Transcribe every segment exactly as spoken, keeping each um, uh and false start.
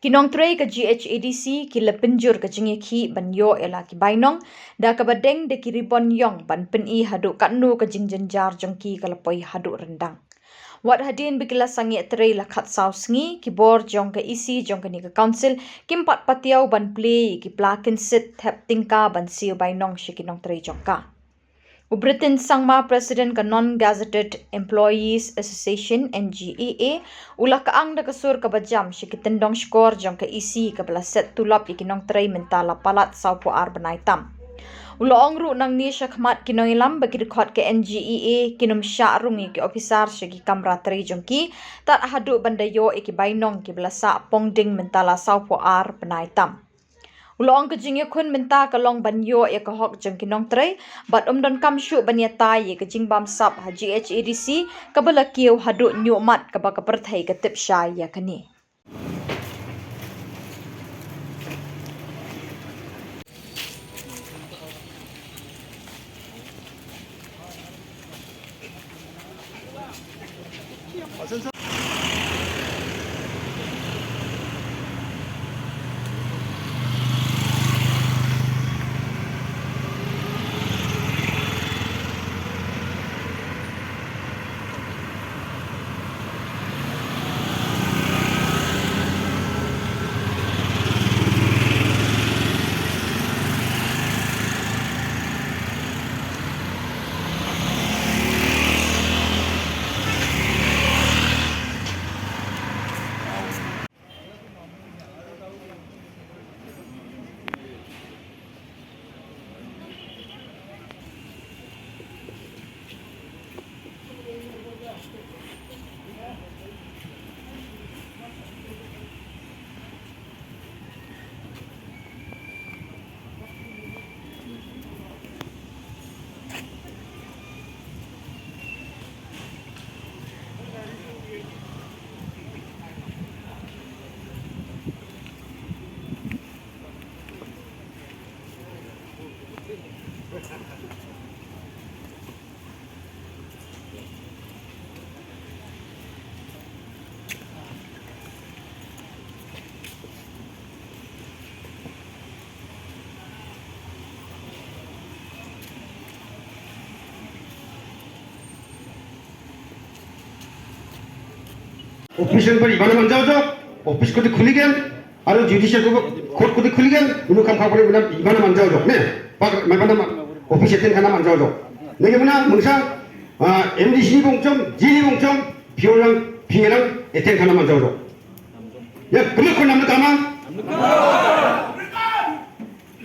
Ki nongtrei ka G H A D C ki la pynjur ka jingïakhih ban ïoh ïa la ki bainong da kaba deng da ki ribon ïong ban pyni haduh katno ka jingjynjar jong ki ka la poi haduh ryndang. Wat hadien ba ki la sangeh trei la khatsaw sngi, ki bor jong ka E C jong kane ka council kim pat patiaw ban plie ïa ki pla kynsit thep tyngka ban siew bainong sha ki nongtrei jong ka. U Britain Sangma, President ka Non-Gazetted Employees Association, N G E A, u la kyang da ka sur kaba jam sha ki tyndong shkor jong ka E C kaba la set tulop ïa ki nongtrei mynta la palat sawphew ar bnai tam. U la ong ruh nangne shakhmat ki nongïalam ba ki dkhot ka N G E A kin ym shah rung ïa ki ophisar sha ki kamra trei jong ki tad haduh ban da ïoh ïa ki bainong kiba la sah pongding mynta la sawphew ar bnai tam. U la ong ka jingïakhun mynta ka long ban ïoh ïa ka hok jong ki nongtrei bad ym donkam shuh ban ïatai ïa ka jingbamsap ha G H A D C kaba la kiew haduh ñiuhmat kaba ka pyrthei ka tip shai ïa kane. Office rang pari bana manjao jok, office kote khuli gen, aro judicial ko court kote khuli gen, unu kam khapare bana, bana manjao jok, ne? Pak, mai bana ma-, office eten khana manjao jok. Nege muna, mungsa, ah, M D C ni bongchom, G ni bongchom, P O lang, P A lang, eten khana manjao jok. Ya, kumuk ko nam kama?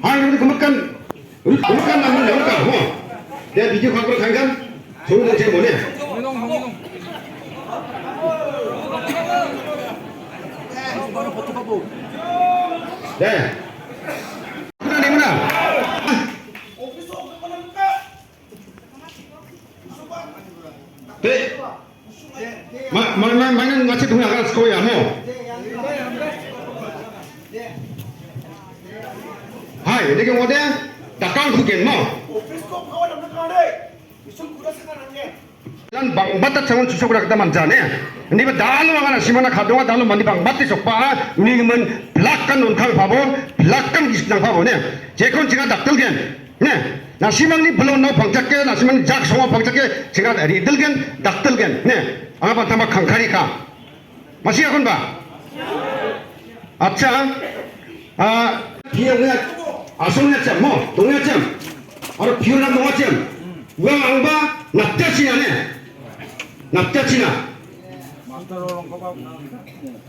Hai, ruh kumuk kan. Ruh kumuk kan nam nam ka, ho. Dia video khang kan kan. Sung dong cek boleh. Deh. Mana ni mana? Te. Ma, ma, ma, ma, nga chet huna ka sko ya mo. Hai, dege mo de, takang kuken mo. Lan bang batat sangon susok rak taman jane. Ni ba dalo angan simana khadonga dalo mani bang batte sokpa, ni men plak kan un khang pabo, plak kan gis nang pabo ne. Jekon jinga daktel gen. Ne, nangsimangni belon nau pangchak ke, nangsimangni jak songo pangchak ke, chingat ri delgen, dak delgen. Ne, anga pantama khangkhari ka. Masi akon ba? Acha, ah, piang ya, asong ya cham mo, tong ya cham. Aro piang na mo cham. Wang ang ba, napta china ne. Napta china.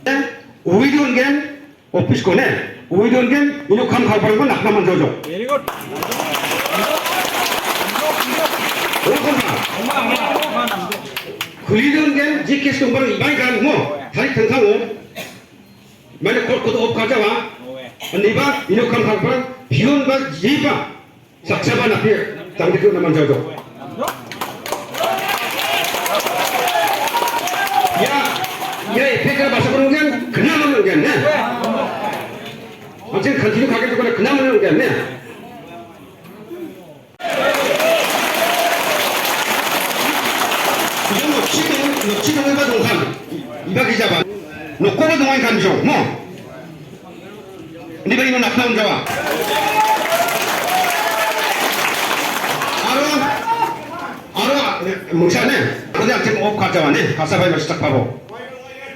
Eh, uwi dun gen, Office ko ne, uwi don gen, ino kham kham parang ko nakna man jojo. Very good. Ino kham kham. Khuli don gen, ji case number ibai gan mo, thari thang thang mo. Mane court ko to op kha jawa. Ani ba, ino kham kham parang, pion ba, ji ba. Saksa ba na phi tang dikut na man jauh jauh. Ya, ya, phi kena bahasa perunggan, kena menunggan, ya. Macam kan sini kaget tu kena, kena menunggan, ya. Yang lo chidong, lo chidong iba dong kan, iba kijaban. Lo ko ba dong kan jong, mo. Ni ba ino napna un jawa. Aro, aro, mungsa ne. Ko de atim op ka jawa ne. Kasa bai mas tak pabo.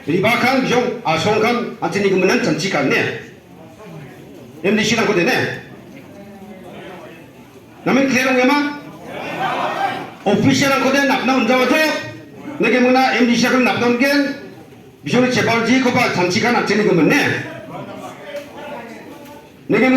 Riba kan jong asong kan anti ni gumnan chanchi kan ne. M D C nang ko de ne. Namin clear ong ema. Official nang ko de napna un jawa jo. Ne ke muna M D C kan napna un gen. Bijoni chepal ji ko ba chanchi kan anti ni gumnan ne. Ne ke